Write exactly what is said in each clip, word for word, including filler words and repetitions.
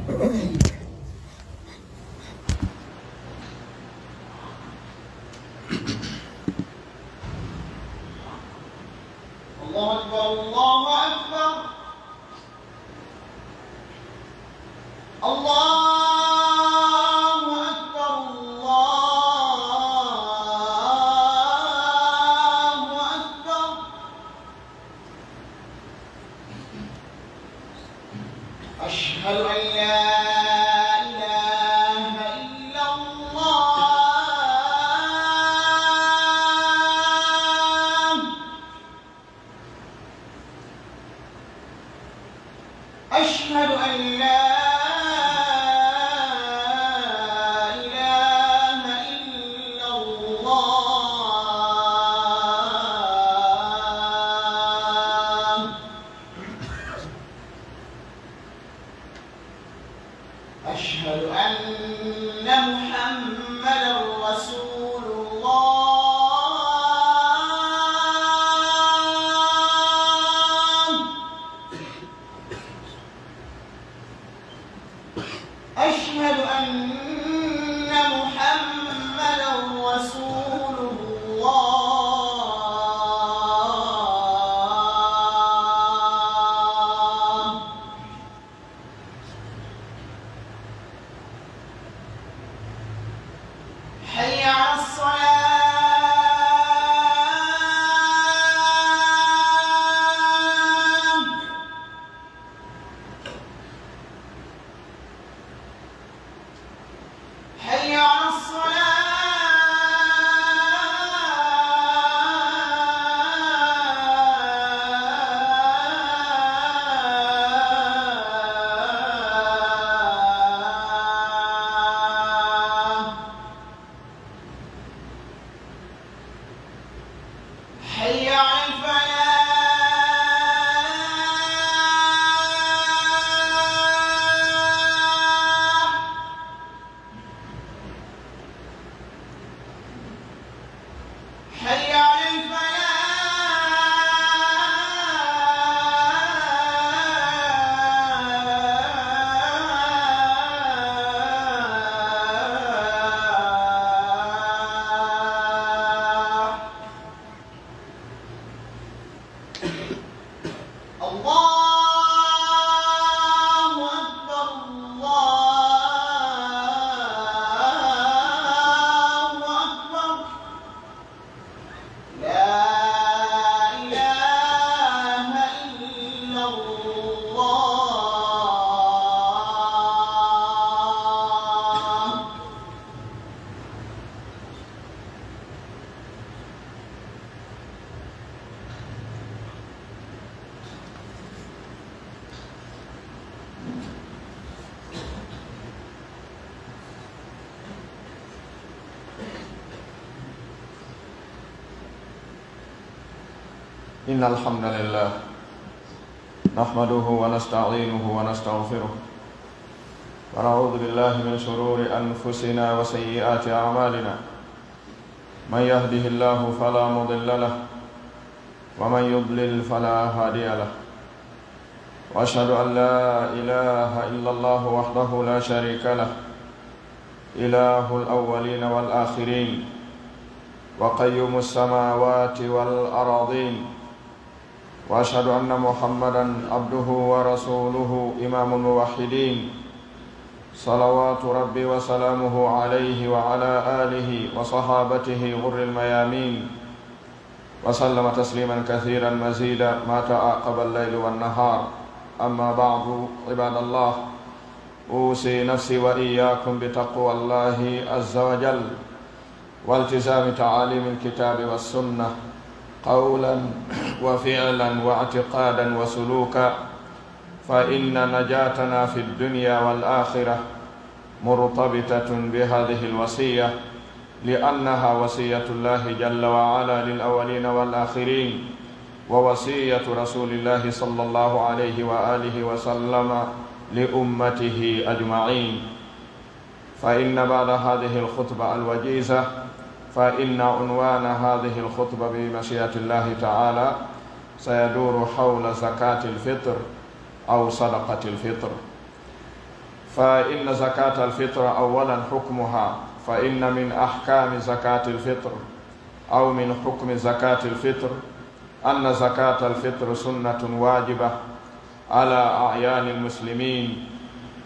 الله أكبر، الله أكبر. الله أكبر، الله أكبر. أشهد أن لا إله إلا الله. أشهد أن لا إله إلا الله. أشهد أن محمدا رسول الله. أشهد أن محمدا رسول الله. حي على الصلاة. حي على الصلاة. حي على الفلاح. حي على الفلاح. الله أكبر، الله أكبر. لا إله إلا الله. إن الحمد لله نحمده ونستعينه ونستغفره، ونعوذ بالله من شرور أنفسنا وسيئات أعمالنا. من يهده الله فلا مضل له، ومن يضلل فلا هادي له. وأشهد أن لا إله إلا الله وحده لا شريك له، إله الأولين والآخرين، وقيوم السماوات والأراضين. وأشهد أن محمدا عبده ورسوله، إمام الموحدين، صلوات ربي وسلامه عليه وعلى آله وصحابته الغر الميامين، وسلم تسليما كثيرا مزيدا ما تعاقب الليل والنهار. أما بعد، عباد الله، أوصي نفسي وإياكم بتقوى الله عز وجل، والتزام تعاليم الكتاب والسنة قولا وفعلا واعتقادا وسلوكا، فإن نجاتنا في الدنيا والآخرة مرتبطة بهذه الوصية، لأنها وصية الله جل وعلا للأولين والآخرين، ووصية رسول الله صلى الله عليه وآله وسلم لأمته أجمعين. فإن بعد هذه الخطبة الوجيزة، فإن عنوان هذه الخطبة بمشيئة الله تعالى سيدور حول زكاة الفطر أو صدقة الفطر. فإن زكاة الفطر أولا حكمها، فإن من أحكام زكاة الفطر أو من حكم زكاة الفطر أن زكاة الفطر سنة واجبة على أعيان المسلمين،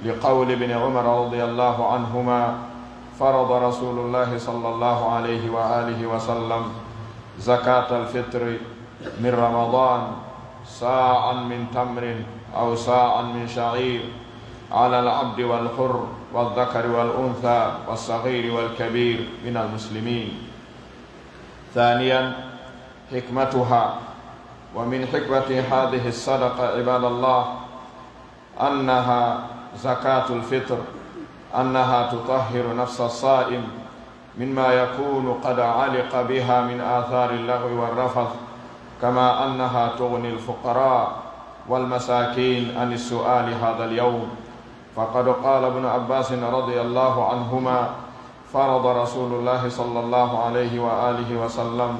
لقول ابن عمر رضي الله عنهما: فرض رسول الله صلى الله عليه وآله وسلم زكاة الفطر من رمضان صاعا من تمر أو صاعا من شعير على العبد والحر والذكر والأنثى والصغير والكبير من المسلمين. ثانيا، حكمتها. ومن حكمة هذه الصدقة، عباد الله، أنها زكاة الفطر، أنها تطهر نفس الصائم مما يكون قد علق بها من آثار اللغو والرفث، كما أنها تغني الفقراء والمساكين عن السؤال هذا اليوم. فقد قال ابن عباس رضي الله عنهما: فرض رسول الله صلى الله عليه وآله وسلم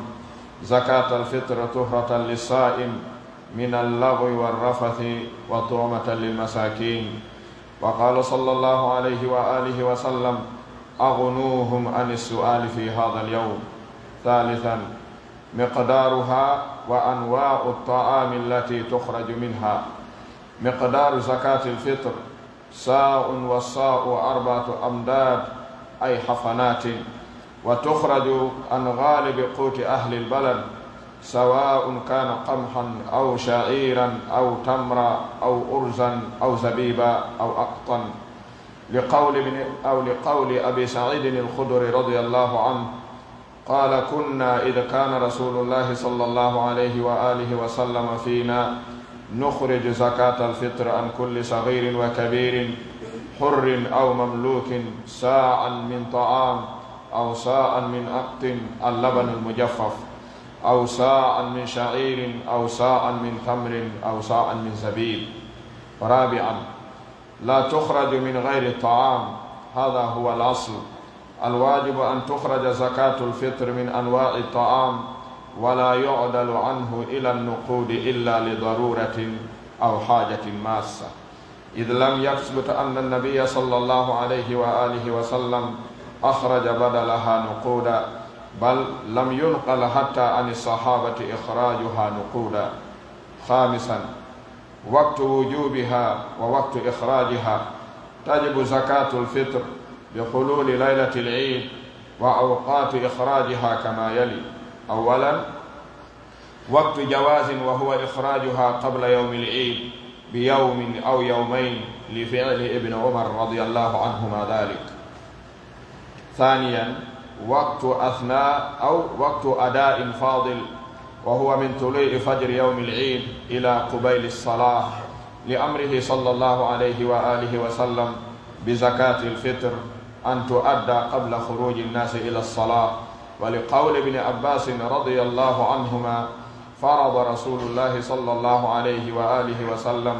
زكاة الفطر طهرة للصائم من اللغو والرفث وطعمة للمساكين. وقال صلى الله عليه وآله وسلم: أغنوهم عن السؤال في هذا اليوم. ثالثا، مقدارها وأنواع الطعام التي تخرج منها. مقدار زكاة الفطر صاع، والصاع أربعة أمداد، أي حفنات، وتخرج عن غالب قوت أهل البلد، سواء كان قمحا أو شعيرا أو تمرا أو أرزا أو زبيبا أو أقطا، لقول ابن، أو لقول أبي سعيد الخدري رضي الله عنه قال: كنا إذ كان رسول الله صلى الله عليه وآله وسلم فينا نخرج زكاة الفطر عن كل صغير وكبير، حر أو مملوك، صاعا من طعام، أو صاعا من أقط، اللبن المجفف، أو صاعا من شعير، أو صاعا من تمر، أو صاعا من زبيب. رابعا، لا تخرج من غير الطعام، هذا هو الأصل. الواجب أن تخرج زكاة الفطر من أنواع الطعام، ولا يعدل عنه إلى النقود إلا لضرورة أو حاجة ماسة، إذ لم يثبت أن النبي صلى الله عليه وآله وسلم أخرج بدلها نقودا، بل لم ينقل حتى عن الصحابة إخراجها نقودا. خامسا، وقت وجوبها ووقت إخراجها. تجب زكاة الفطر بحلول ليلة العيد، وأوقات إخراجها كما يلي: أولا، وقت جواز، وهو إخراجها قبل يوم العيد بيوم أو يومين، لفعل ابن عمر رضي الله عنهما ذلك. ثانيا، وقت أثناء أو وقت أداء فاضل، وهو من طلوع فجر يوم العيد إلى قبيل الصلاة، لأمره صلى الله عليه وآله وسلم بزكاة الفطر أن تؤدى قبل خروج الناس إلى الصلاة، ولقول ابن عباس رضي الله عنهما: فرض رسول الله صلى الله عليه وآله وسلم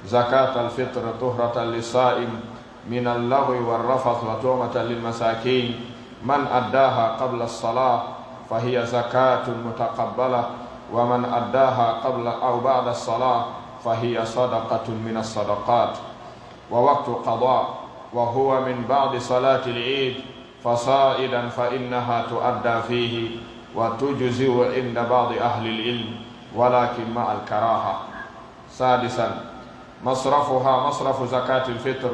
زكاة الفطر طهرة للصائم من اللغو والرفث وطعمة للمساكين، من أداها قبل الصلاة فهي زكاة متقبلة، ومن أداها قبل أو بعد الصلاة فهي صدقة من الصدقات. ووقت قضاء، وهو من بعد صلاة العيد فصاعدا، فإنها تؤدى فيه وتجزئ عند بعض أهل العلم، ولكن مع الكراهة. سادسا، مصرفها مصرف زكاة الفطر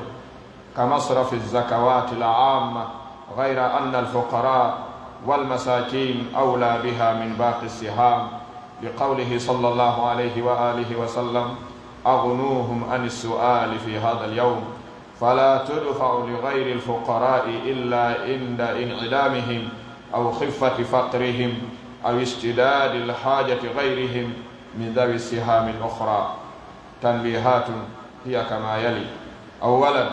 كمصرف الزكوات العامة، غير أن الفقراء والمساكين أولى بها من باقي السهام، لقوله صلى الله عليه وآله وسلم: أغنوهم عن السؤال في هذا اليوم، فلا تدفع لغير الفقراء إلا عند انعدامهم أو خفة فقرهم أو اشتداد الحاجة غيرهم من ذوي السهام الأخرى. تنبيهات هي كما يلي: أولا،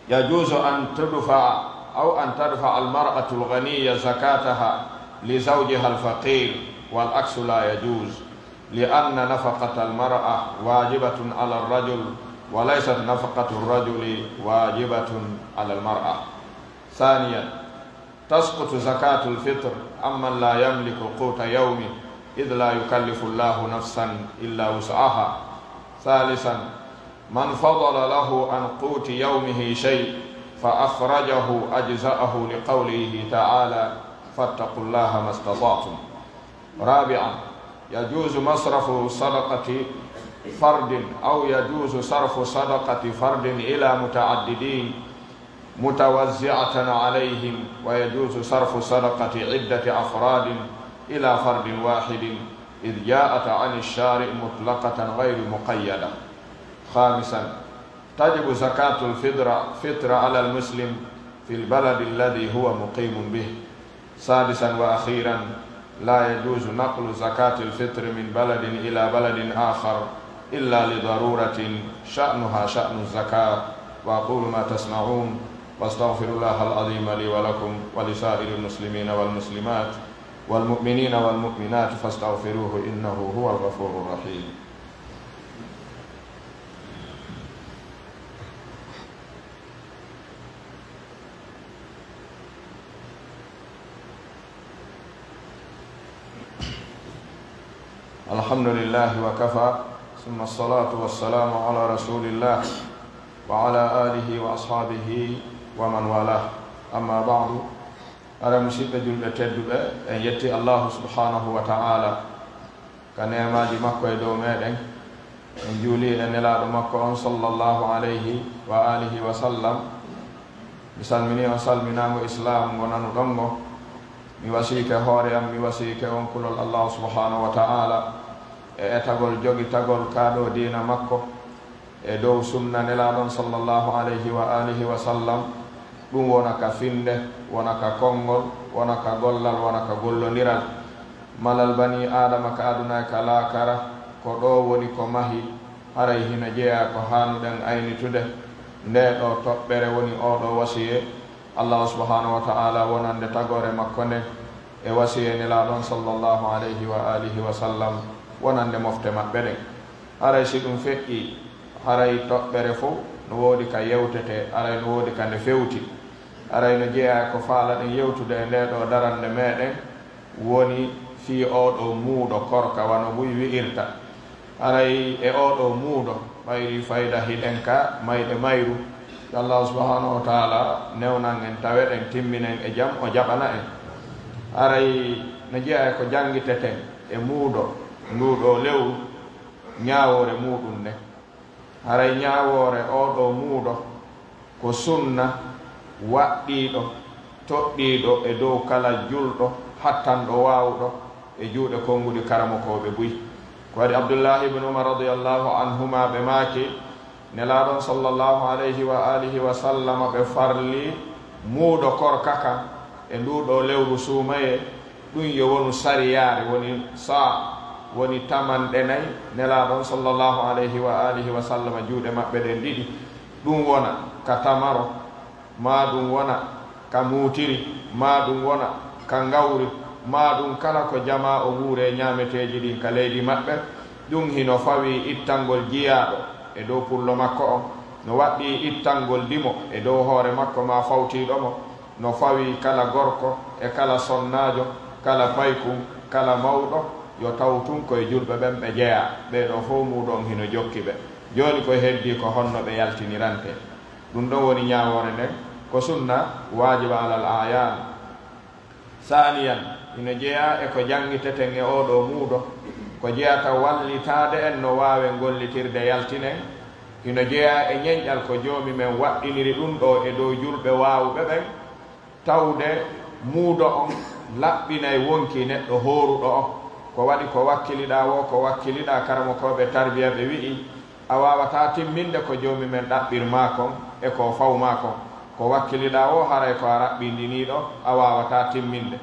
يجوز أن تدفع أو أن تدفع المرأة الغنية زكاتها لزوجها الفقير، والعكس لا يجوز، لأن نفقة المرأة واجبة على الرجل، وليست نفقة الرجل واجبة على المرأة. ثانيا، تسقط زكاة الفطر عمن لا يملك قوت يومه، إذ لا يكلف الله نفسا إلا وسعها. ثالثا، من فضل له عن قوت يومه شيء فأخرجه أجزأه، لقوله تعالى: فاتقوا الله ما استطعتم. رابعا، يجوز مصرف صدقة فرد، أو يجوز صرف صدقة فرد إلى متعددين متوزعة عليهم، ويجوز صرف صدقة عدة أفراد إلى فرد واحد، إذ جاءت عن الشارع مطلقة غير مقيدة. خامسا، تجب زكاة الفطر، فطر على المسلم في البلد الذي هو مقيم به. سادسا وأخيرا، لا يجوز نقل زكاة الفطر من بلد إلى بلد آخر إلا لضرورة شأنها شأن الزكاة. وأقول ما تسمعون، وأستغفر الله العظيم لي ولكم ولسائر المسلمين والمسلمات والمؤمنين والمؤمنات فاستغفروه إنه هو الغفور الرحيم. الحمد لله وكفى، ثم الصلاة والسلام على رسول الله وعلى آله وأصحابه ومن والاه. أما بعد، Hara, musiɓɓe julɓe tedduɓe, en yetti Allaahu subhaanahu wa ta'aalaa ka neemaaji makko e dow meɗen. En juulii e Nelaaɗo makko on, sallallahu alayhi wa aalihi wa sallam. Mi salminii on salminaango Islaam ngo nanuɗon ngo. Mi wasiyike hoore am, mi wasiyike on kulol Allaahu subhaanahu wa ta'aalaa e etagol jogitagol kaa ɗoo diina makko e dow sunna Nelaaɗo on, sallallahu alayhi wa aalihi wa sallam. Ɗum wona ka finnde, wona ka konngol, wona ka gollal, wona ka gollondiral. Malal banii Aadama ka aduna e ka laakara, ko ɗoo woni ko mahi, haray hino jeyaa ko haanuɗen aynitude. Ndee ɗoo toɓɓere woni oo ɗoo wasiyee Allaahu subhaanahu wa ta'aalaa wonande tagoore makko nden, e wasiyee Nelaaɗo on, sallallahu alayhi wa aalihi wa sallam, wonande mofte maɓɓe ɗen. Haray si ɗum feƴƴii, haray toɓɓere fow no woodi ka yewtetee, haray no woodi ka nde fewti. Haray no jeyaa e ko faalaɗen yewtude e ndee ɗoo darannde meɗen, woni fii oo ɗoo muudo korka, wano buy wi'irta. Haray e oo ɗoo muudo, ɓayri fayda hiɗen ka mayɗe mayru. Yo Allaahu subhaanahu wa ta'aalaa newnan en, taweɗen, timminen e jam, o jaɓana en. Haray no jeyaa e ko janngiteten e muudo nduu ɗoo lewru, ñaawoore muuɗum nden. Haray ñaawoore oo ɗoo muudo ko sunna waɗɗiiɗo, toɗɗiiɗo e dow kala julɗo, hattanɗo, waawuɗo e juuɗe konnguɗi karamokooɓe buy. Ko waɗi Abdullaahi ibn Umar radiyallaahu anhumaa ɓe maaki, Nelaaɗo on, sallallahu alayhi wa aalihi wa sallama, ɓe farli muudo korka kan e nduu ɗoo lewru suumayee, ɗum yo wonu sariyaare, woni saa, woni tamanɗe nay, Nelaaɗo on, sallallahu alayhi wa aalihi wa sallama, juuɗe maɓɓe ɗen ɗiɗi, ɗum wona ka tamaro, maa ɗum wona ka muutiri, maa ɗum wona ka ngawri, maa ɗum kala ko jamaa o wuuree ñaameteeji ɗin ka leydi maɓɓe, ɗum hino fawii ittangol jiyaaɗo e dow pullo makko on, no waɗɗii ittangol dimo e dow hoore makko maa fawtiiɗo mo, no fawii kala gorko e kala sonnaajo, kala paykun, kala mawɗo, yo taw tun ko e julɓe ɓen ɓe jeyaa, ɓee ɗoo fow muudo on hino jokki ɓe. Jooni ko heddii ko honno ɓe yaltinirantee. Ɗum ɗon woni ñaawoore nden, ko sunna waajiba alal aayaan. Saaniyan, hino jeyaa e ko janngiteten e oo ɗoo muudo, ko jeyata wallitaade en no waawen gollitirde yaltinen. Hino jeyaa e ñenƴal ko Joomi men waɗɗiniri ɗum ɗoo e dow julɓe waawuɓe ɓen, tawde muudo on laɓɓinay wonkii neɗɗo hooruɗo on. Ko waɗi ko wakkiliɗaa woo, ko wakkiliɗaa karamokooɓe tarbiya ɓe wi'i, a waawataa timminde ko Joomi men ɗaɓɓir maa kon e ko o faw maa kon. Ko wakkiliɗaa woo, haray ko a raɓɓindiniiɗo, a waawataa timminde.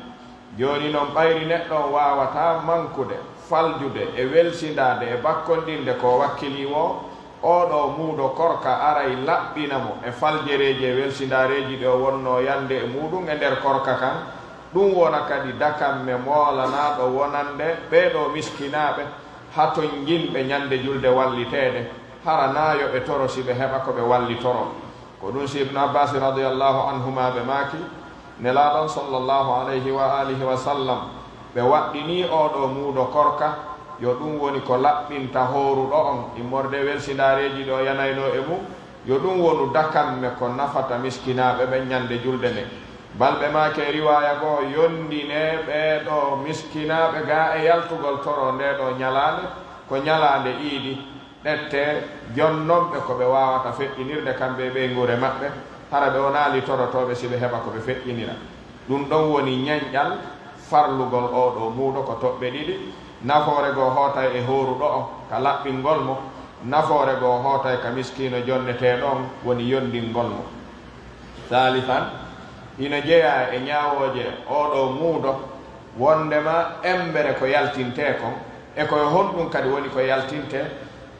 Jooni non, ɓayri neɗɗo on waawataa mankude, faljude e welsindaade e bakkondinnde ko o wakkilii woo, oo ɗoo muudo korka aray laɓɓina mo e faljereeji e welsindaareeji ɗi o wonnoo yande e muuɗum e nder korka kan, ɗum wona kadi dakamme moolanaaɗo wonande ɓee ɗoo miskinaaɓe, hatonnginɓe ñande julde walliteede, hara naa yo ɓe toro si ɓe heɓa ko ɓe wallitoroo. Ko ɗum si Ibnu Abbaasi radiyallaahu anhumaa ɓe maaki, Nelaaɗo on sallallahu alayhi wa aalihi wa sallam, ɓe waɗɗinii oo ɗoo muudo korka, Yo ɗun woni ko laɓɓinta hooruɗo on, immorde e welsindaareeji ɗi o yanaynoo e mun, yo ɗun wonu dakamme ko nafata miskinaaɓe ɓen ɲande julde nden. Balɓe maaki e riwaaya goo, yondinee ɓee ɗoo miskinaaɓe gaa e yaltugol toroo ndee ɗoo ɲalaande, ko ɲalaande iidi, ɗettee, jonnonɓe ko ɓe waawata feƴƴinirde kamɓe e ɓeynguure maɓɓe, hara ɓe wonaali torotooɓe si ɓe heɓa ko ɓe feƴƴinira. Ɗun ɗon woni ɲenƴal farlugol oo ɗoo muudo ko toɓɓe ɗiɗi, nafoore goo hootay e hooruɗo on ka laɓɓingol mo, nafoore goo hootay ka miskiino jonneteeɗo on, woni yondingol mo. Saalisan, hino jeyaa e ɲaawooje oo ɗoo muudo, wonndema embere ko yaltintee kon, e ko e honɗun kadi woni ko yaltintee?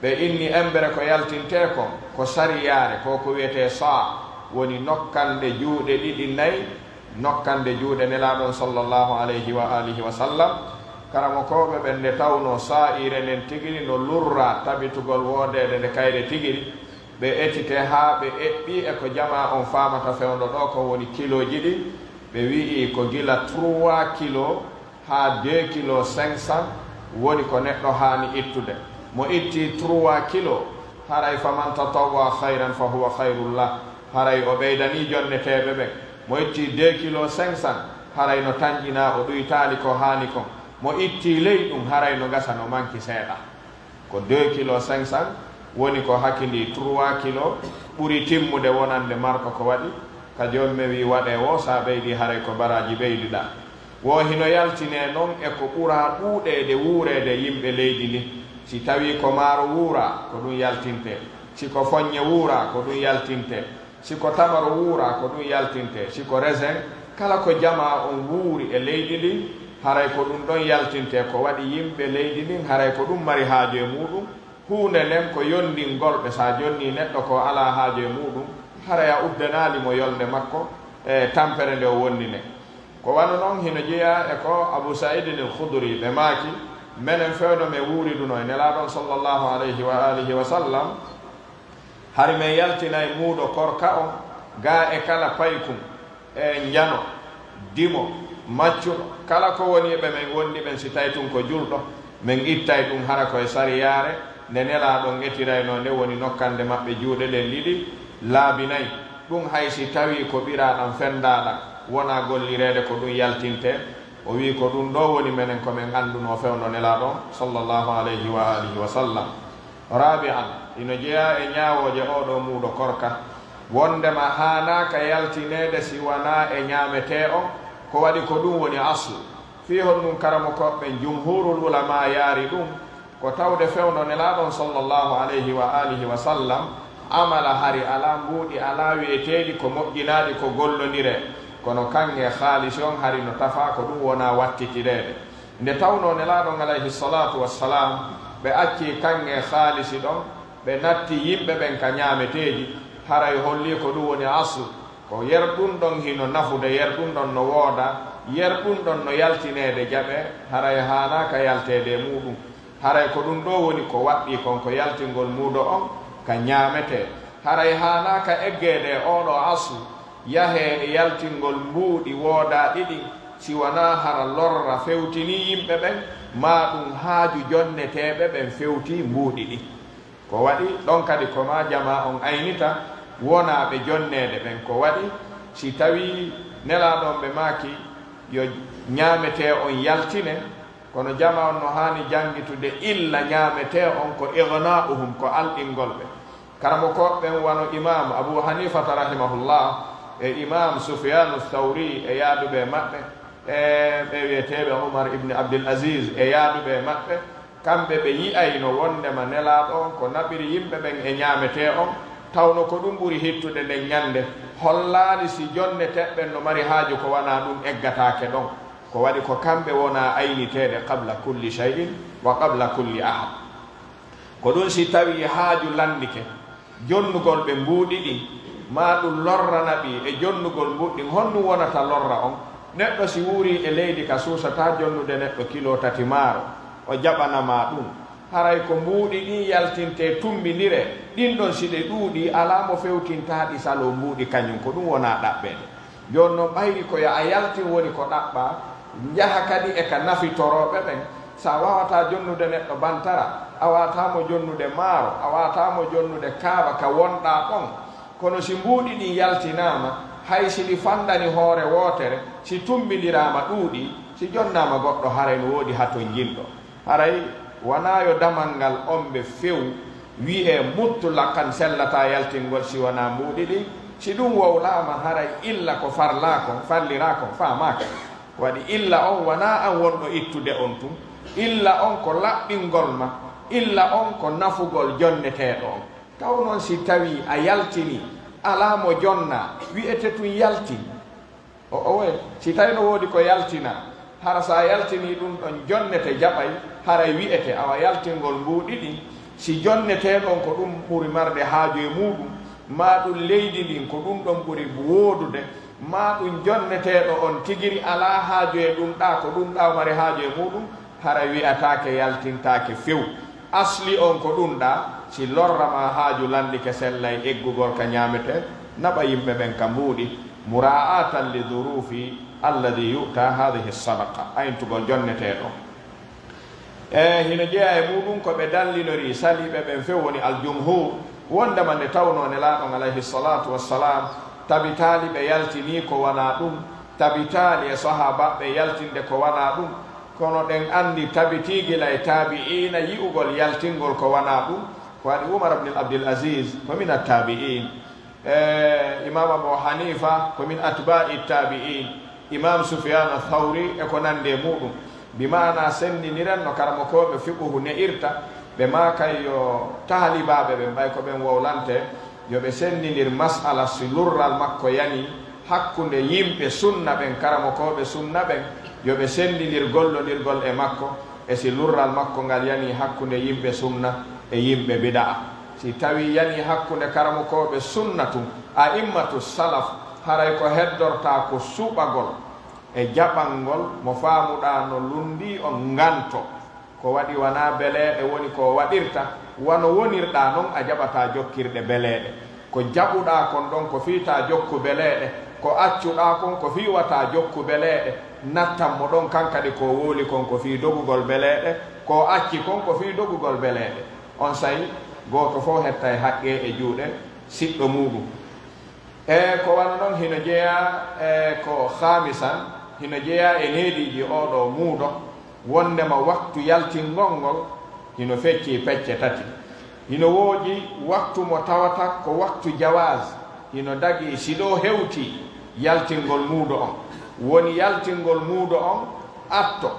Ɓe inni embere ko yaltintee kon, ko sariyaare, ko ko wi'etee saa, woni nokkande juuɗe ɗiɗi, nay, nokkande juuɗe Nelaaɗo on sallallahu alayhi wa alihi wa sallam. Karamokooɓe ɓen nde tawnoo saa'iire nden tigiri no lurraa tabitugol woodeede nde kayre tigiri, ɓe etite haa ɓe eɓɓi e ko jamaa on faamata fewndo ɗoo kon woni kilooji ɗin, ɓe wi'i ko gila trois kilos haa deux kilos cinq cents woni ko neɗɗo haani ittude. Mo itti trois kilos, haray faman tatawwa khayran fa huwa khayrun lah, haray o ɓeydanii jonneteeɓe ɓen. Mo itti deux kilos cinq cents, haray no tanƴinaa o ɗuytaali ko haani kon. Mo itti ley ɗun, haray no gasa no manki seeɗa. Ko deux kilos cinq cents woni ko hakindii trois kilos ɓuri timmude wonande marko ko waɗi, ka joomum wi'i waɗee woo, si a ɓeydii haray ko baraaji ɓeydiɗaa. Woo hino yaltinee non e ko ɓuraa ɗuuɗeede wuureede yimɓe leydi ndin. Si tawii ko maaro wuuraa, ko ɗun yaltintee. Si ko foɲɲe wuuraa, ko ɗun yaltintee. Si ko tamaro wuuraa, ko ɗun yaltintee. Si ko resin, kala ko jamaa on wuuri e leydi ndin, haray ko ɗun ɗon yaltintee. Ko waɗi yimɓe leydi ndin, haray ko ɗun mari haaju e muuɗun. Huunde nden ko yondingol ɓe. Si a jonnii neɗɗo ko alaa haaju e muuɗun, haray a uddanaali mo yolnde makko e tampere nde o wonni nden. Ko wano non hino jeyaa e ko Abu Sa'idin al-Khudri ɓe maaki, menen fewndo men wuuriduno e Nelaaɗo on sallallahu alayhi wa alihi wa sallam, hari men yaltinay muudo korka on gaa e kala paykun, e njano, dimo, maccuɗo, kala ko woni e ɓe men wondi ɓen, si tawi tun ko julɗo, men ittay ɗun hara ko e sariyaare nde Nelaaɗo on etiraynoo, nde woni nokkande maɓɓe juuɗe ɗen ɗiɗi laabi nay. Ɗun hay si tawii ko ɓiraaɗan fendaaɗan, wonaa gollireede ko ɗun yaltintee. O wi'i, ko ɗun ɗoo woni menen ko men anndunoo fewndo Nelaaɗo on, sallallahu alayhi wa alihi wa sallam. Raabi'an, hino jeyaa e ɲaawooje oo ɗoo muudo korka, wonndema haanaaka yaltineede si wanaa e ɲaametee on, ko waɗi ko ɗun woni aslu. Fii honɗun karamokooɓe ɓen, jumhuurul ulamaa yaari ɗun, ko tawde fewndo Nelaaɗo on sallallahu alayhi wa alihi wa sallam, amala hari alaa mbuuɗi, alaa wi'eteeɗi ko moƴƴinaaɗi ko gollondiree, kono kaŋŋe haalisi on hari no tafaa, ko ɗun wonaa wattitireede. Nde tawnoo Nelaaɗo on alayhi salaatu wassalaam, ɓe accii kaŋŋe haalisi ɗon, ɓe natti yimɓe ɓen ka ɲaameteeji, haray hollii ko ɗun woni aslu. Ko yer ɗun ɗon hino nafude, yer ɗun ɗon no wooda, yer ɗun ɗon no yaltineede jaɓe, haray haanaaka yalteede e muuɗun. Haray ko ɗun ɗoo woni ko waɗɗii kon, ko yaltingol muudo on ka ɲaametee. Haray haanaaka eggeede e oo ɗoo aslu, yahee e yaltingol mbuuɗi woodaaɗi ɗin, si wanaa hara lorra fewtinii yimɓe ɓen, maa ɗun haaju jonneteeɓe ɓen fewtii mbuuɗi ɗin. Ko waɗi ɗon kadi ko maa jamaa on aynita wonaaɓe jonneede ɓen. Ko waɗi si tawii Nelaaɗo on ɓe maaki yo ɲaametee on yaltine, kono jamaa on no haani janngitude illa ɲaametee on ko ignaa'uhum, ko alɗingol ɓe. Karamokooɓe ɓen wano Imaam Abu Hanifata rahimahullah e Imaam Sufyaanu Thawri e yaaduɓe e maɓɓe, e ɓe wi'eteeɓe Umar ibn Abdul Aziz e yaaduɓe e maɓɓe, kamɓe ɓe yi'ayno wonndema Nelaaɗo on ko naɓiri yimɓe ɓen e ɲaametee on, tawno ko ɗun ɓuri hittude nden ɲannde, hollaali si jonneteeɓe ɓen no mari haaju ko wanaa ɗun eggataake ɗon. Ko waɗi ko kamɓe wonaa ayniteede qabla kulli shay'in wa qabla kulli ahad. Ko ɗun si tawii haaju lanndike jonnugol ɓe mbuuɗi ɗin, maa ɗun lorrana ɓe e jonnugol mbuuɗi ɗin, honɗun wonata lorra on? Neɗɗo si wuurii e leydi ka suusataa jonnude neɗɗo kiloo tati maaro, o jaɓana ma ɗun. Haray ko mbuuɗi ɗin yaltintee, tummbindiree, ɗin ɗon si ɗe ɗuuɗii, alaa mo fewtintaa ɗi saloo mbuuɗi kaɲun, ko ɗun wonaa ɗaɓɓeede. Jooni non, ɓayri ko yo a yaltin woni ko ɗaɓɓaa, njaha kadi e ka nafitorooɓe ɓen, Si a waawataa jonnude neɗɗo bantara, a waawataa mo jonnude maaro, a waawataa mo jonnude kaaba ka wonɗaa ɗon. Kono si mbuuɗi ɗin yaltinaama, hay si ɗi fanɗani hoore wootere, si tummbindiraama ɗuuɗii, si jonnaama goɗɗo, haray no woodi hatonjinɗo. Haray wanaa yo damal ngal ombe few wi'ee mutlaqan sellataa yaltingol si wanaa mbuuɗi ɗin. Si ɗun wowlaama, haray illa ko farlaa kon, farliraa kon, faamaaka. Waɗi illa on wanaa an wonɗo ittude on tun. Illa on ko laɓɓingol ma. Illa on ko nafugol jonneteeɗo on. Taw non si tawii a yaltinii, alaa mo jonnaa, wi'ete tun yaltin. O, owe, si tawii no woodi ko yaltinaa, hara si a yaltinii ɗun ɗon jonnete jaɓay, haray wi'ete, awa yaltingol mbuuɗi ɗin, si jonneteeɗo on ko ɗun ɓuri marde haaju e muuɗun, maa ɗun leydi ndin ko ɗun ɗon ɓuri woodude, maa ɗun jonneteeɗo on tigiri alaa haaju e ɗun ɗaa, ko ɗun ɗaa o mari haaju e muuɗun, hara wi'ataake yaltintaake few. Asli on ko ɗun ɗaa, si lorra maa haaju lanɗike sellay eggugol ka ñaametee, naɓa yimɓe ɓen ka mbuuɗi, muraa'atan li duruufi alladhi yu'ta hadhihi sadaqa, ayntugol jonneteeɗo. E hino jeyaa e muuɗun ko ɓe dallinori saliiɓe ɓen few, woni aljumhur, wondema nde tawnoo Nelaaɗo on alayhi salatu wassalam tabitaali ɓe yaltinii ko wanaa ɗun, tabitaali e sahaabaaɓe yaltinde ko wanaa ɗun, kono ɗen anndi tabitii gila e taabi'iina yi'ugol yaltingol ko wanaa ɗun, ko waɗi Umar ibn Abdul Aziz ko min attabi'in. E, Imam Abu Hanifa ko min atba'i tabi'in, Imam Sufyan Thawri e ko nandi e muuɗun. Bi maana senndiniren no karamokooɓe fiqhu ne'irta, ɓe maakay yo taalibaaɓe ɓen, ɓay ko ɓen wowlante, yo ɓe senndinir mas'ala si lurral makko yanii hakkunde yimɓe sunna ɓen, karamokooɓe sunna ɓen, yo ɓe senndinir gollondirgol e makko, e si lurral makko ngal yanii hakkunde yimɓe sunna e yimɓe bida'a. Si tawii yanii hakkunde karamokooɓe sunna tun, a'immatu salaf, haray ko heddortaa ko suɓagol e jaɓangol mo faamuɗaa no lunndii on nganto. Ko waɗi wanaa beleeɗe woni ko o waɗirta, wano wonirɗaa non a jaɓataa jokkirɗe beleeɗe. Ko jaɓuɗaa kon ɗon ko fii taa jokku beleeɗe, ko accuɗaa kon ko fii wataa jokku beleeɗe, nattan mo ɗon kan kadi ko o wowli kon ko fii dogugol beleeɗe, ko o acci kon ko fii dogugol beleeɗe. Onsay gooto fow hettay haqqee e juuɗe siɗɗo muuɗun. E ko wano non hino jeyaa, e ko khaamisan, hino jeyaa e neediiji oo ɗoo muudo, wonndema waktu yaltingol ngol hino feccii pecce tati. Hino woodi waktu mo tawata ko waktu jawaaz, hino dagii si ɗoo hewtii yaltingol muudo on. Woni yaltingol muudo on atto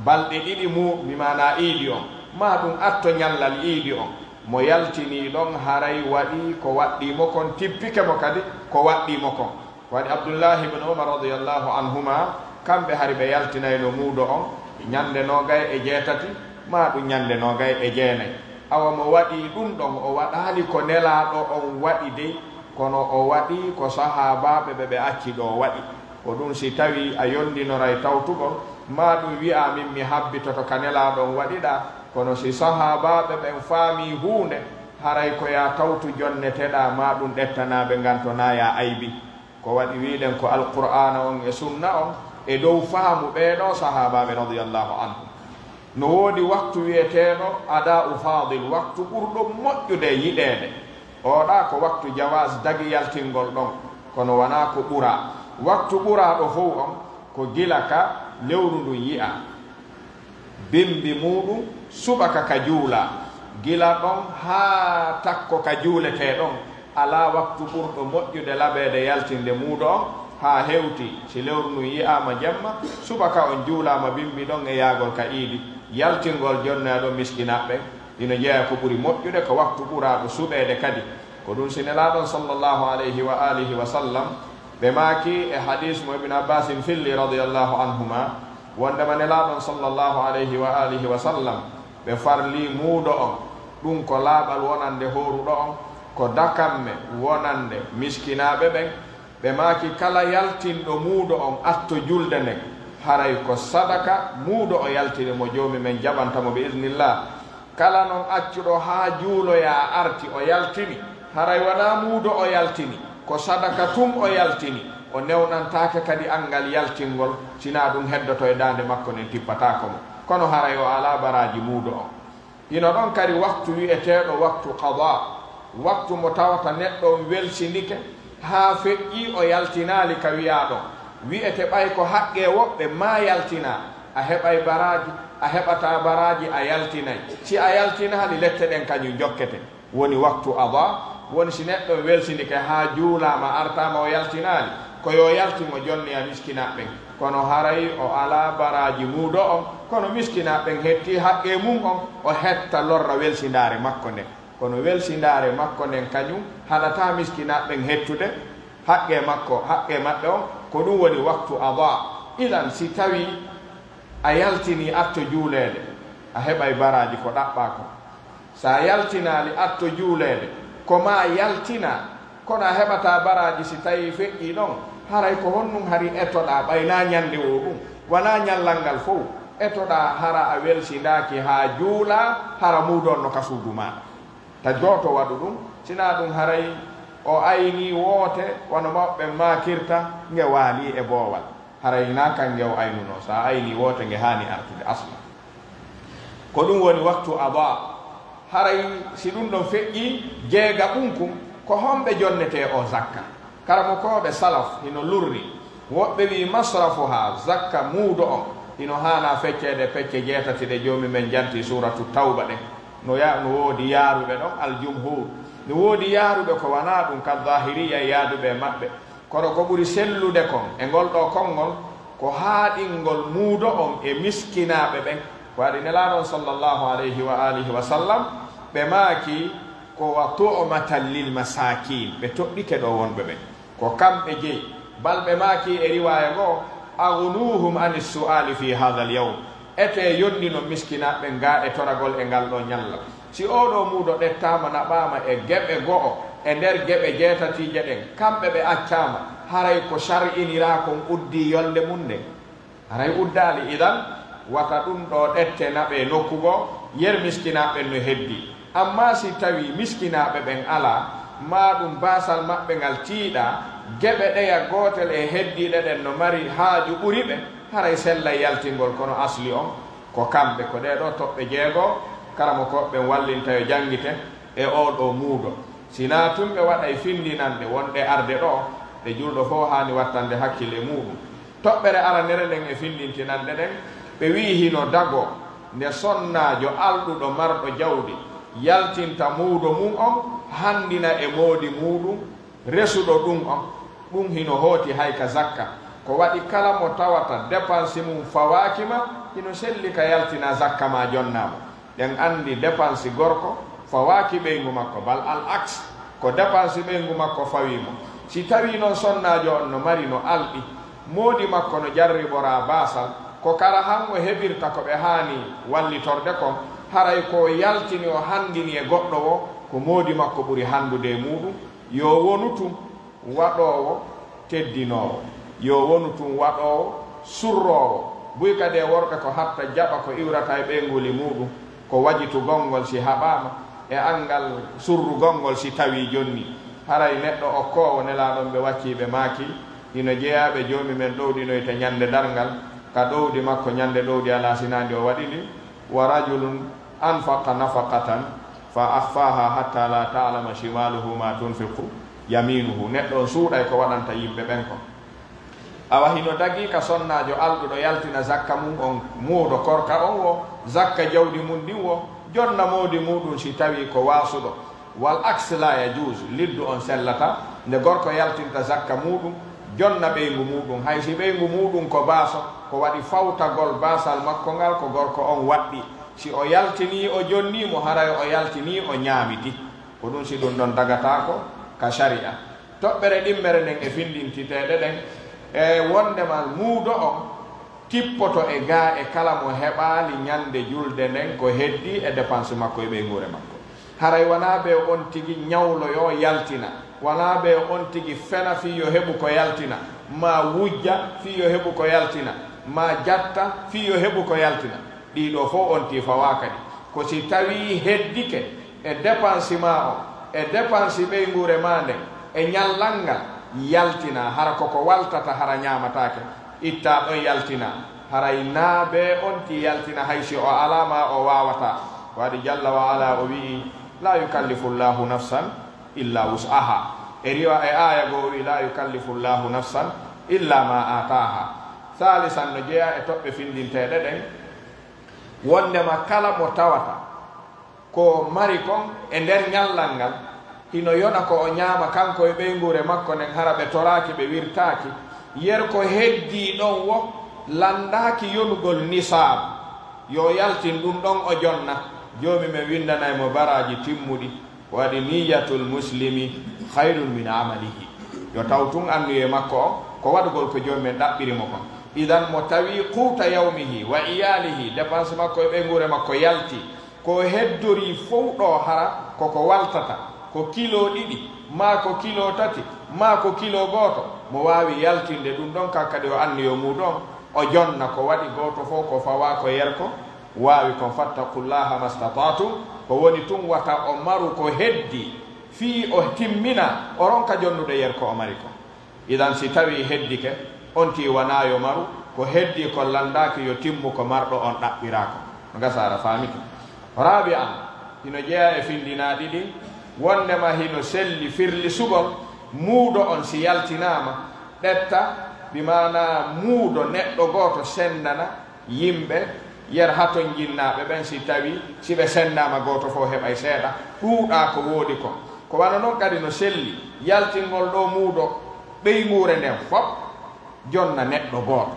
balɗe ɗiɗi mu, bi maanaa iidi on, maa ɗun atto ñallal iidi on. Mo yaltinii ɗon haray waɗii ko waɗɗii mo kon, tippike mo kadi ko waɗɗii mo kon. Ko waɗi Abdullaahi ibn Umar radiyallaahu anhumaa, kamɓe hari ɓe yaltinayno muudo on ñannde noogay e jeetati, maa ɗun ñannde noogay e jeenay. Awa mo waɗii ɗun ɗon, o waɗaali ko Nelaaɗo on waɗi dey, kono o waɗii ko sahaabaaɓe ɓe ɓe acci ɗoo waɗi. Ko ɗun si tawii a yonndinoray tawtugol, maa ɗun wi'aa min mi habbitoto ka Nelaaɗo on waɗiɗaa, kono si sahaabaaɓe ɓen faamii huunde, haray ko yaa tawtu jonneteɗaa, maa ɗun ɗettanaa ɓe nganto naa yaa aybi. Ko waɗi wi'ɗen ko Alqur'aana on e Sunna on e dow faamu ɓee ɗoo sahaabaaɓe radiyallaahu anhum. No woodi waktu wi'eteeɗo adaa'u faadil, waktu ɓurɗo moƴƴude yiɗeede. Oo ɗaa ko waktu jawaaz dagi yaltingol ɗon, kono wanaa ko ɓuraa. Waktu ɓuraaɗo fow on ko gila ka lewru ndun yi'aa. Bimbi muuɗun subaka ka juulaa, gila ɗon haa takko ka juuletee ɗon, alaa waktu ɓurɗo moƴƴude laɓeede yaltinde muudo on, haa hewti si lewru ndun yi'aama jemma, subaka on juulaama bimbi ɗon e yaagol ka iidi, yaltingol jonneeɗo miskinaaɓe ɓen, hino jeyaa ko ɓuri moƴƴude, ko waktu ɓuraaɗo suɓeede kadi. Ko ɗun si Nelaaɗo on sallallahu alayhi wa alihi wa sallam, ɓe maaki e hadiis mo Ibn Abbaasin filli radiyallaahu anhumaa, wondema Nelaaɗo on sallallahu alayhi wa alihi wa sallam, ɓe farlii muudo on, ɗun ko laaɓal wonande hooruɗo on, ko dakamme wonande miskinaaɓe ɓen. Ɓe maaki, kala yaltinɗo muudo on atto julde nden, haray ko sadaka muudo o yaltini mo, Joomi men jaɓanta mo bi idnillah. Kala non accuɗo haa juuloyaa arti o yaltini, haray wanaa muudo o yaltini, ko sadaka tun o yaltini, o newnantaake kadi anngal yaltingol, sinaa ɗun heddoto e daande makko nden tippataako mo. Kono haray o alaa baraaji muudo on. Hino ɗon kadi waktu wi'eteeɗo waktu qadaa, waktu mo tawata neɗɗo on welsindike haa feƴƴii o yaltinaali ka wi'aa ɗon. Wi'ete ɓay ko haqqee woɓɓe maa yaltinaa, a heɓay baraaji, a heɓataa baraaji, a yaltinay. Si a yaltinaali, lette ɗen kañun jokkete. Woni waktu adaa, woni si neɗɗo welsindike haa juulaama, artaama o yaltinaali, ko yo yaltin o jonnoya miskinaaɓe ɓen. Kono haray o alaa baraaji muudo on, kono miskinaaɓe ɓen hettii haqqee mun on, o hetta lorra welsindaare makko nden. Kono welsindaare makko nden kañun haɗataa miskinaaɓe ɓen hettude haqqee makko, haqqee maɓɓe on, ko ɗun woni waktu adaa. Idan, si tawii a yaltinii atto juuleede, a heɓay baraaji ko ɗaɓɓaa kon. Si a yaltinaali atto juuleede, ko maa yaltinaa, kono a heɓataa baraaji si tawii feƴƴii ɗon, haray ko honɗun hari etoɗaa ɓay naa ñande woo ɗun, wanaa ñallal ngal fow, etoɗaa hara a welsindaaki haa juulaa, hara muudo on no ka suudu maaɗa. Ta gooto waɗu ɗun, si naa ɗun haray o aynii woote, wano mawɓe ɓen maakirta, nge waalii e boowal. Haray hinaa kan nge o aynunoo, si a aynii woote nge haani artude asla. Ko ɗun woni waktu adaa. Haray si ɗun ɗon feƴƴii, jeegaɓun kun, ko homɓe jonnetee oo zakka? Karamokooɓe salaf hino lurri, woɓɓe wi'i masrafuhaa, zakka muudo on, hino haanaa fecceede pecce jeetati ɗe Joomi men janti Suuratu Tawba ɗen. No ya-, no woodi yaaruɓe ɗon, al-jumhuur. No woodi yaaruɓe ko wanaa ɗun, ka Zaahiriyya e yaaduɓe e maɓɓe. Kono ko ɓuri sellude kon e ngol ɗoo konngol, ko haaɗingol muudo on e miskinaaɓe ɓen. Ko waɗi Nelaaɗo on, sallallahu alayhi wa alihi wa sallam, ɓe maaki, ko wa tu'matan lil masaakiin, ɓe toɗɗike ɗoo wonɓe ɓen. Ko kamɓe jeyi. Bal ɓe maaki e riwaaya goo, agnuuhum ani su'aali fi haadal yawm. Etee yondinon miskinaaɓe ɓen gaa e toragol e ngal ɗoo ñallal. Si oo ɗoo muudo ɗettaama naɓaama e geɓe go'o e nder geɓe jeetatiije ɗen, kamɓe ɓe accaama, haray ko shar'iniraa kon uddii yolnde mun nden? Haray uddaali. Idan, wata ɗun ɗoo ɗette naɓee nokku goo, yer miskinaaɓe ɓen no heddii. Ammaa si tawii miskinaaɓe ɓen alaa, maa ɗun baasal maɓɓe ngal tiiɗaa, geɓe ɗeya gootel e heddiiɗe ɗen no mari haaju ɓuri ɓe, haray sellay yaltingol, kono asli on ko kamɓe. Ko ɗee ɗoo toɓɓe jeego karamokooɓe ɓen wallinta yo janngite e oo ɗoo muudo. Si naa tun ɓe waɗay findinanɗe wonɗe arde ɗoo, ɗe julɗo fow haani wattande hakkil e muuɗun. Toɓɓere aranere nden e findintinanɗe ɗen, ɓe wi'i hino dagoo nde sonnaajo alɗuɗo marɗo jawdi yaltinta muudo mun on, handina e moodi muuɗun resuɗo ɗun on. Ɗun hino hooti hay ka zakka. Ko waɗi kala mo tawata depansi mun fawaaki ma, hino selli ka yaltina zakka maa jonnaa mo. Ɗen anndi depansi gorko fawaaki ɓeyngu makko, bal al aks, ko depansi ɓeyngu makko fawii mo. Si tawii non sonnaajo on no mari no alɗi, moodi makko no jarriboraa baasal, ko kara han o heɓirta ko ɓe haani wallitorde kon, haray ko o yaltini o handini e goɗɗo woo, ko moodi makko ɓuri handude e muuɗun, yo wonu tun waɗoowo teddinoowo, yo wonu tun waɗoowo surroowo. Buy kadi e worɓe ko hatta jaɓa ko iwrata e ɓeynguuli muuɗun, ko wajitugol ngol si haɓaama, e anngal surrugol ngol si tawii jonni. Haray neɗɗo okkoowo Nelaaɗo on ɓe waccii ɓe maaki, hino jeyaa ɓe Joomi men ɗowɗinoyta ñande darngal, ka ɗowdi makko ñande ɗowdi alaa sinaa ndi o waɗi ndi, wa rajulun anfaqa nafaqatan fa akhfaha hatta la ta'lama shimaluhu ma tunfiqu yaminuhu. Neɗɗo on suuɗay ko waɗanta yimɓe ɓen kon. Awa hino dagii ka sonnaajo alɗuɗo yaltina zakka mun on muudo korka on woo, zakka jawdi mun ndin woo, jonna moodi muuɗun si tawii ko waasuɗo. Wal aks la yajuuz, liddu on sellataa, nde gorko yaltinta zakka muuɗun, jonna ɓeyngu muuɗun, hay si ɓeyngu muuɗun ko baaso, ko waɗi fawtagol baasal makko ngal ko gorko on waɗɗii. Si o yaltinii o jonnii mo, haray o yaltinii o ñaamiti. Ko ɗun si ɗun ɗon dagataako ka sari'a. Toɓɓere ɗimmere nden e findintiteeɗe ɗen e wonndema muudo on tippoto e gaa e kala mo heɓaali ñande julde nden ko heddii e depansi makko e ɓeynguure makko. Haray wanaa ɓe on tigi ñawloyoo yaltina, wanaa ɓe on tigi fena fii yo heɓu ko yaltina, maa wujja fii yo heɓu ko yaltina, maa jatta fii yo heɓu ko yaltina. Ɗii ɗoo fow on tii fawaaka ɗi. Ko si tawii heddike e depansi maa on, e depansi ɓeynguure maa nden, e ñallal ngal, yaltinaa, hara ko ko waltata, hara ñaamataake, ittaa ɗon yaltinaa. Haray naa bee on ti yaltina hay si o alaa maa o waawataa. Waɗi jalla wa ala o wi'i, "Laa yukallifu Allahu nafsan illa wus'aha." E riwa e aaya goo o wi'i, "Laa yukallifu Allahu nafsan illa ma aataaha." Saalisan no jeyaa e toɓɓe findinteeɗe ɗen, wondema kala mo tawata ko mari kon e nder ñallal ngal, hino yona ko o ñaama kanko e ɓeynguure makko nden, hara ɓe toraaki, ɓe wirtaaki. Yer ko heddii ɗon wo lanndaaki yonugol nisaab, yo yaltin ɗun ɗon o jonna, Joomi men winndanay mo baraaji timmuɗi. Ko waɗi niyyatul muslimi khayrun min amalihi. Yo taw tun anniyee makko on ko waɗugol ko Joomi men ɗaɓɓiri mo kon. Idan mo tawi quuta yawmihi wa iyalihi, dépense makko e ɓeynguure makko yalti, ko heddorii fow ɗoo hara ko ko waltata, ko kilo ɗiɗi, maa ko kilo tati, maa ko kilo gooto, mo waawi yaltinde ɗun ɗon, kan kadi o anniyo muuɗum on, o jonna ko waɗi gooto fow ko fawaa ko yer ko waawi kon. Fattaqullaha mastata'tum, ko woni tun wata o maru ko heddii, fii o timmina, o ronka jonnude yer ko o mari kon. Idan, si tawii heddike, on tii wanaa yo maru, ko heddii kon lanndaaki yo timmu ko marɗo on ɗaɓɓiraa kon. No gasa aɗa faamike. Raabi'an, hino jeyaa e findinaaɗi ɗin, wonndema hino selli firlisugol muudo on si yaltinaama, ɗetta, bi maanaa muudo neɗɗo gooto senndana yimɓe yer haton jinnaaɓe ɓen, si tawii si ɓe senndaama gooto fow heɓay seeɗa, ɗuuɗaa ko woodi kon. Ko wano non kadi no selli yaltingol ɗoo muudo ɓeynguure nden fop jonna neɗɗo gooto.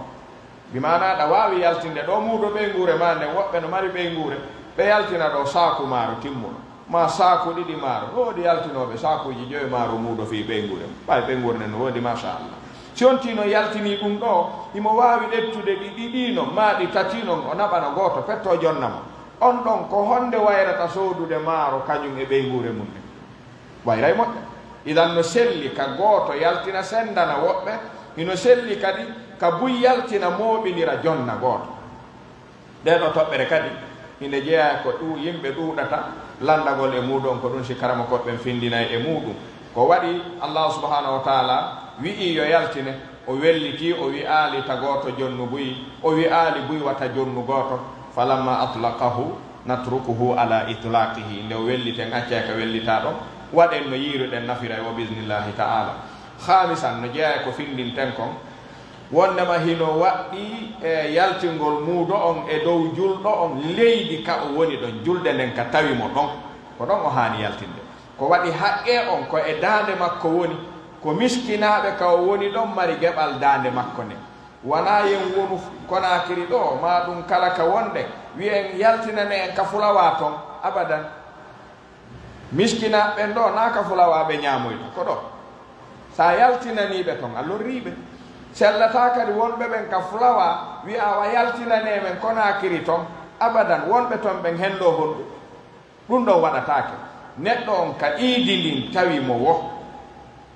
Bi maanaa ɗa waawi yaltinde ɗoo muudo ɓeynguure maa nden, woɓɓe no mari ɓeynguure, ɓe yaltina ɗoo saaku maaro timmuɗo, maa saaku ɗiɗi maaro. No woodi yaltinooɓe saakuuji jowi maaro muudo fii ɓeynguure. Ɓay ɓeynguure nden no woodi, machallah. Si on tii non yaltinii ɗun ɗoo, himo waawi ƴettude ɗi ɗiɗi non, maa ɗi tati non, o naɓana gooto, petto jonna mo. On ɗon, ko honde wayrata soodude maaro kañun e ɓeynguure mun nden? Wayray moƴƴa. Idan no selli ka gooto yaltina senndana woɓɓe, hino selli kadi ka buy yaltina mooɓindira jonna gooto. Ndee ɗoo toɓɓere kadi, hinde jeyaa ko ɗu-, yimɓe ɗuuɗata lanndagol e muuɗum, ko ɗum si karamokooɓe ɓen findinay e muuɗum. Ko waɗi Allaahu subhaanahu wa taala wi'i yo yaltine, o wellitii, o wi'aali ta gooto jonnu buy, o wi'aali buy wata jonnu gooto. Falamma atlaqahu natrukuhu ala itlaqihi. Nde o welliti en, accay ka wellitaa ɗon, waɗen no yiiruɗen nafira e o, biiznillaahi taala. Khaamisan, no jeyaa e ko findinten kon, wonndema hino waɗɗii e yaltingol muudo on e dow julɗo on leydi ka o woni ɗon, julde nden ka tawi mo ɗon, ko ɗon o haani yaltinde. Ko waɗi haqqee on ko e daande makko woni, ko miskinaaɓe ka o woni ɗon mari geɓal daande makko nden. Wanaa yen wonu Konaakiri ɗoo, maa ɗum kala ka wonɗen, wi'en yaltinane en ka fulawaa ton, abadan. Miskinaaɓe ɓen ɗoo, naa ka fulawaa ɓe ñaamoyta, ko ɗoo. Si a yaltinanii ɓe ton, a lorrii ɓe. Sellataa kadi wonɓe ɓen ka fulawaa, wi'aa wa yaltinanee men Konaakiri ton, abadan, wonɓe ton ɓen henndoo honɗun. Ɗun ɗon waɗataake. Neɗɗo on ka iidi ndin tawi mo wo,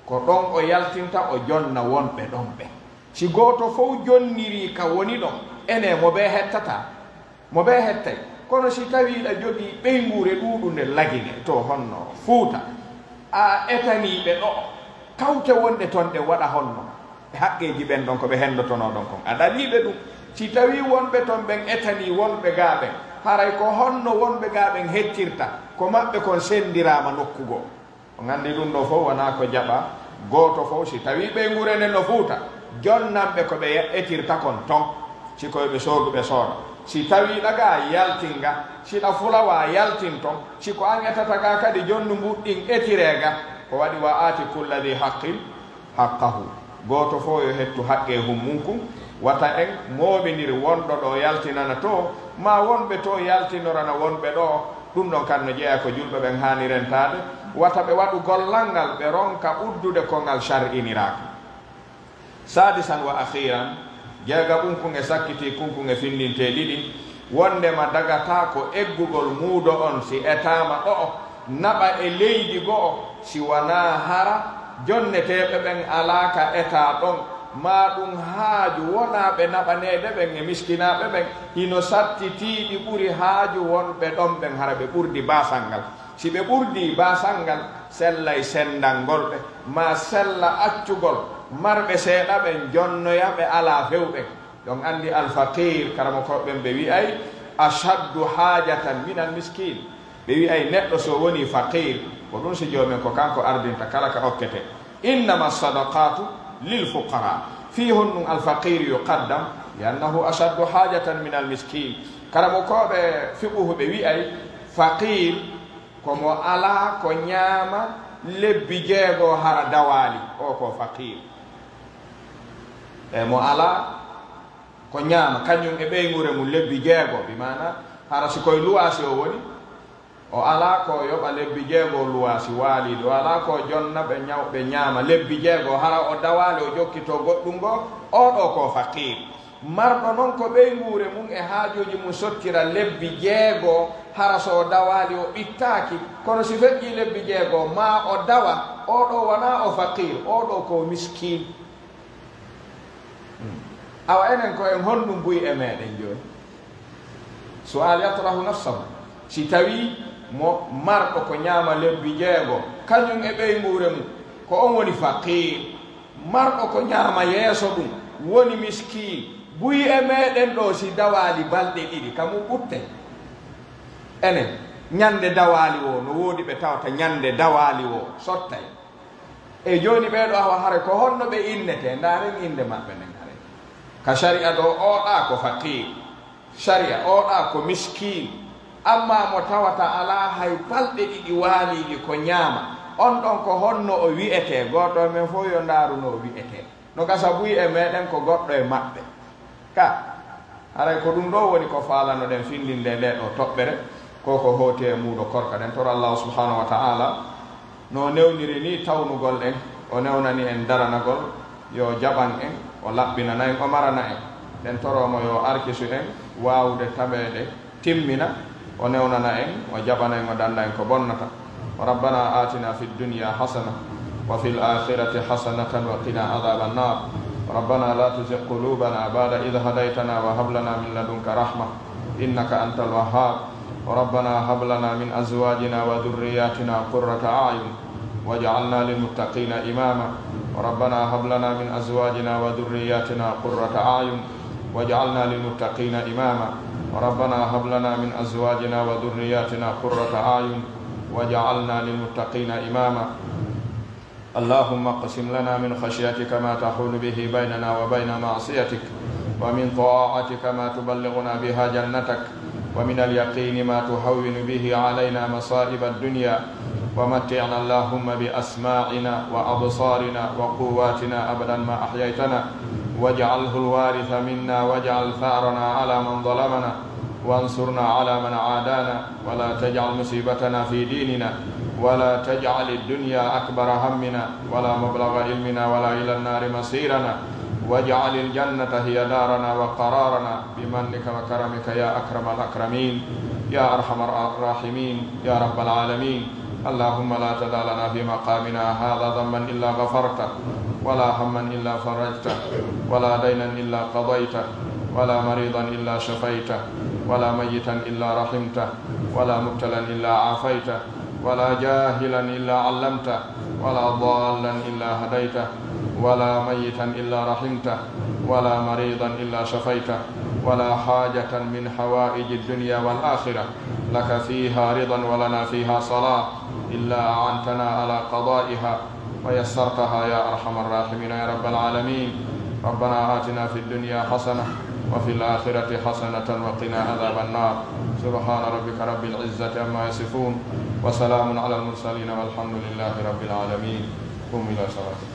ko ɗon o yaltinta, o jonna wonɓe ɗon ɓen. Si gooto fow jonnirii ka woni ɗon, enee, mo bee hettataa? Mo bee hettay. Kono si tawii hiɗa jogii ɓeynguure ɗuuɗunde Lagine, to honno Fuuta, a etanii ɓe ɗoo, kawte wonɗe ton ɗen waɗa honno? E haqqeeji ɓen ɗon ko ɓe henndotonoo ɗon kon, a ɗalii ɓe ɗum. Si tawii wonɓe ton ɓen etanii wonɓe gaa ɓen, haray ko honno wonɓe gaa ɓen hettirta ko maɓɓe kon senndiraama nokku goo? On anndi ɗum ɗoo fow wonaa ko jaɓaa. Gooto fow, si tawii ɓeynguure nden no Fuuta, jonnanɓe ko ɓe etirta kon ton, si ko ɓe soodu ɓe sooda. Si tawii ɗa gaa, yaltin ga. Si ɗa fulawaa, yaltin ton. Si ko an etata gaa kadi, jonnu mbuɗɗin, etiree ga. Ko waɗi wa aati kulla dhi haqqin haqqahu. Gooto fow yo hettu haqqee hummunkun. Wata en mooɓindir wonɗo ɗoo yaltinana too, maa wonɓe too yaltinorana wonɓe ɗoo. Ɗum ɗon kan no jeyaa ko julɓe ɓen haani rentaade. Wata ɓe waɗu gollal ngal, ɓe ronka uddude ko ngal shar'iniraaka. Saadisan wa akhiran, jeegaɓunkun e sakkitiikunkun e findintee ɗiɗi, wonndema dagataa ko eggugol muudo on si etaama ɗo'o, naɓa e leydi go'o, si wanaa hara jonneteeɓe ɓen alaa ka etaa ɗon, maa ɗum haaju wonaa ɓe naɓaneede ɓen e miskinaaɓe ɓen, hino sattitii ɗi ɓuri haaju wonɓe ɗon ɓen, hara ɓe ɓurdi baasal ngal. Si ɓe ɓurdii baasal ngal, sellay senndangol ɓe, maa sella accugol marɓe seeɗa ɓen jonnoya ɓe alaa few ɓen. On anndi alfaqiir, karamokooɓe ɓen ɓe wi'ay, "Ashaddu haajatan min almiskiin." Ɓe wi'ay neɗɗo so wonii faqiir, ko ɗun si joomen ko kanko ardinta kala ka okkete. "Innama sadaqaatu lil fuqaraa." Fii honɗun alfaqiir yuqaddam? "Li annahu ashaddu haajatan min almiskiin." Karamokooɓe fiqhu ɓe wi'ay, faqiir ko mo alaa ko ɲaama lebbi jeego hara dawaali, o ko faqiir. E mo alaa ko ɲaama, kaɲun e ɓeynguure mun lebbi jeego, bi maana hara si koye luwaasi o woni, o alaa ko yoɓa lebbi jeego luwaasi waaliiɗo, o alaa ko jonna ɓe ɲaw-, ɓe ɲaama lebbi jeego, hara o dawaali o jokkitoo goɗɗun goo, oo ɗoo ko faqiir. Marɗo non ko ɓeynguure mun e haajuuji mun sottira lebbi jeego, hara so o dawaali o ɓittaaki, kono si feƴƴii lebbi jeego, maa o dawa, oo ɗoo wanaa o faqiir, oo ɗoo ko miskiin. Awa enen ko en honɗun buy e meɗen jooni? Su'al yatrahu nafsahu. Si tawii mo marɗo ko ɲaama lebbi jeego, kaɲun e ɓeynguure mun, ko on woni faqiir. Marɗo ko ɲaama yeeso ɗun, woni miskiin. Buy e meɗen ɗoo si dawaali balɗe ɗiɗi, ka mun ɓuttay. Enen, ɲande dawaali woo, no woodi ɓe tawata ɲande dawaali woo, sottay. E jooni ɓee ɗoo, awa haray ko honno ɓe innetee? Ndaaren innde maɓɓe nden haray. Ka sari'a ɗoo, oo ɗaa ko faqiir. Sari'a, oo ɗaa ko miskiin. Ammaa mo tawata alaa hay balɗe ɗiɗi waaliiɗi ko ɲaama, on ɗon ko honno o wi'etee? Gooto e men fow yo ndaaru no o wi'etee. No gasa buy e meɗen ko goɗɗo e maɓɓe. Ka, haray ko ɗun ɗoo woni ko faalanoɗen findinde ndee ɗoo toɓɓere, ko ko hooti e muuɗo korka. Ɗen toro Allaahu subhaanahu wa ta'aalaa no o newniri nii tawnugol en, o newnani en daranagol, yo o jaɓan en, o laɓɓinana en, o marana en. Ɗen toro mo yo o arkisu en waawude taɓeede timmina, o newnana en, o jaɓana en, o danda en ko bonnata. ربنا آتنا في الدنيا حسنة وفي الآخرة حسنة وقنا عذاب النار. ربنا لا تزغ قلوبنا بعد إذ هديتنا وهب لنا من لدنك رحمة إنك أنت الوهاب. ربنا هب لنا من أزواجنا وذرياتنا قرة أعين واجعلنا للمتقين إماما. ربنا هب لنا من أزواجنا وذرياتنا قرة أعين واجعلنا للمتقين إماما. ربنا هب لنا من أزواجنا وذرياتنا قرة أعين واجعلنا للمتقين إماما. اللهم اقسم لنا من خشيتك ما تحول به بيننا وبين معصيتك، ومن طاعتك ما تبلغنا بها جنتك، ومن اليقين ما تهون به علينا مصائب الدنيا، ومتعنا اللهم بأسماعنا وأبصارنا وقواتنا أبدا ما أحييتنا، واجعله الوارث منا، واجعل ثأرنا على من ظلمنا، وانصرنا على من عادانا، ولا تجعل مصيبتنا في ديننا، ولا تجعل الدنيا أكبر همنا، ولا مبلغ علمنا، ولا إلى النار مصيرنا، واجعل الجنة هي دارنا وقرارنا، بمنك وكرمك يا أكرم الأكرمين، يا أرحم الراحمين، يا رب العالمين. اللهم لا تدع لنا في مقامنا هذا ذنبا إلا غفرته، ولا هما إلا فرجته، ولا دينا إلا قضيته، ولا مريضا إلا شفيته، ولا ميتا إلا رحمته، ولا مبتلا إلا عافيته، ولا جاهلا إلا علمته، ولا ضالا إلا هديته، ولا ميتا إلا رحمته، ولا مريضا إلا شفيته، ولا حاجة من حوائج الدنيا والآخرة لك فيها رضا ولنا فيها صلاح إلا أعنتنا على قضائها ويسرتها يا أرحم الراحمين يا رب العالمين. ربنا آتنا في الدنيا حسنة وفي الآخرة حسنة وقنا عذاب النار. سبحان ربك رب العزة عما يصفون وسلام على المرسلين والحمد لله رب العالمين. قوموا إلى صلاتكم.